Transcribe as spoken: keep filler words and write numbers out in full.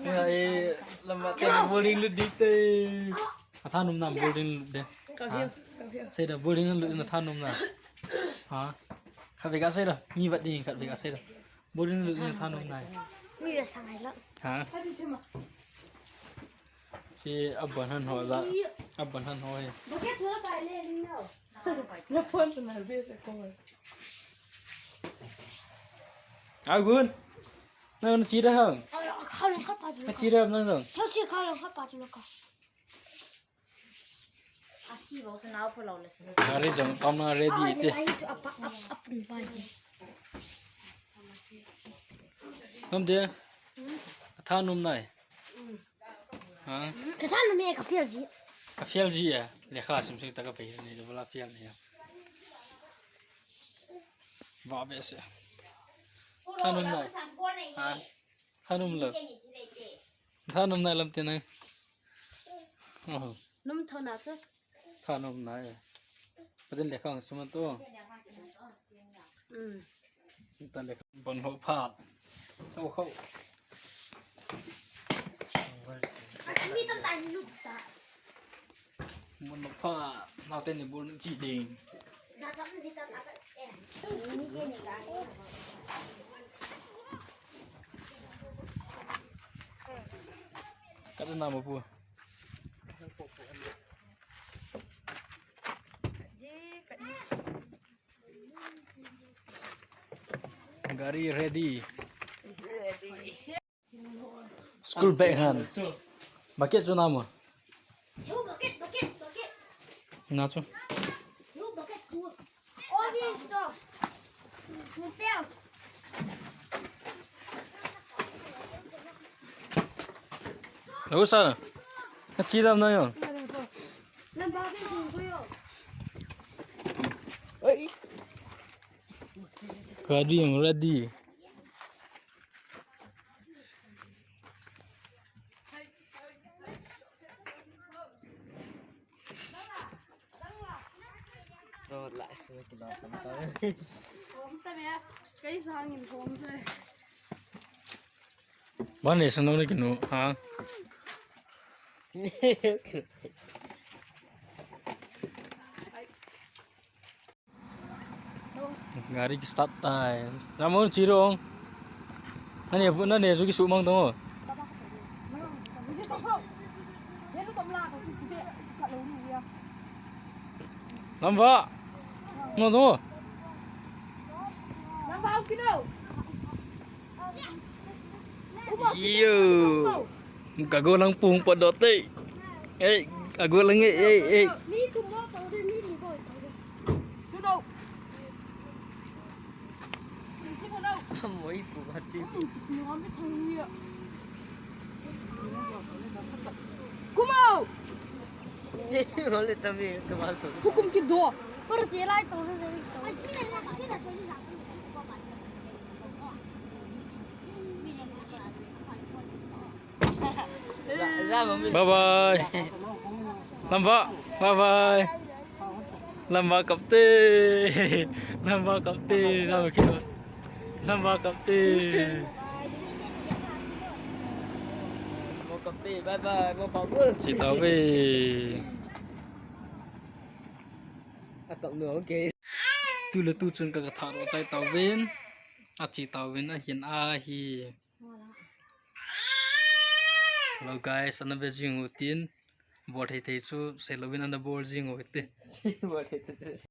Ai, lama te bowling lut ding te. Athanom nam bowling lut de. Ka hiu, ka hiu. Sei da bowling lut na thanom na. Ha. Khatvei kasei da. Mi vat ding khatvei kasei da. Bowling lut na thanom na. Mi la sangai la. Ha. Chi aban han ho ja. Aban han ho he. Bucket tu la kai le ling no. Na phone tu na be se ko. Agun. Nang na chi da ham. Kha long kha pa chu. Na chi da ham nang jong. Kha chi kha long kha pa chu la ka. Asi bau sa nau pha lo le. Gari jong tam na ready te. Ai chu apa ap apung pa hi. Nam de. Thanom nai. Ha? Ka thanom e ka fail ji. Ka fail ji e. Lekha sim sim ta ka pe ni de bala fail ni. Va be se. Thanom nai. Ha? Thanom lo. Thanom nai lam te nai. Oh. Nom tho na chu. Thanom nai. Patin lekha sim to. Um. Tan le bon ho pha. Ho ho. Asi mi tam tai lut ta. Bon ho pha. Nau te ni bol chi ding. Za zam ji tam a ka. Eh. Ni ke ni ga ni. Ka na mo pu. Ji ka ni. Gari ready. Ready. School bag han. Bucket chu na mo. Yo, bucket, bucket, bucket. Na chu. Yo, bucket chu. Oh, ni so. Ni peo. Lo sa. Na chi dam na yo. Oi. Ready, ready. So, last week, no, come on. Hom ta me, kai sang in hom se. Mane sanu ni kinu, ha? Gari ki start tai. Namun chirong. Nani bu nani suki sumang tong. Lamva. No tong. Lamva kino. Iyo. Kago lang pung pa dote. Eh, ago lang eh, eh, eh. Moi ku ba chi. Kumo. Ole tami ka ba so. Hukum ki do. Par te lai to. Bye bye. Lamva. Bye bye. Lamva kapte. Lamva kapte. Lamva kino. Lamva kapte. Mo kapte. Bye bye. Mo pa. Chi tave. Atap nu, okay. Tule tu chun ka, ka thah ro chai tauvin. Achi tauvin, ahin ahi. Hello guys, ana ve jing u tin. Bol thei thei chu, sei louvin ana bol jing u tin. Bol thei thei chu.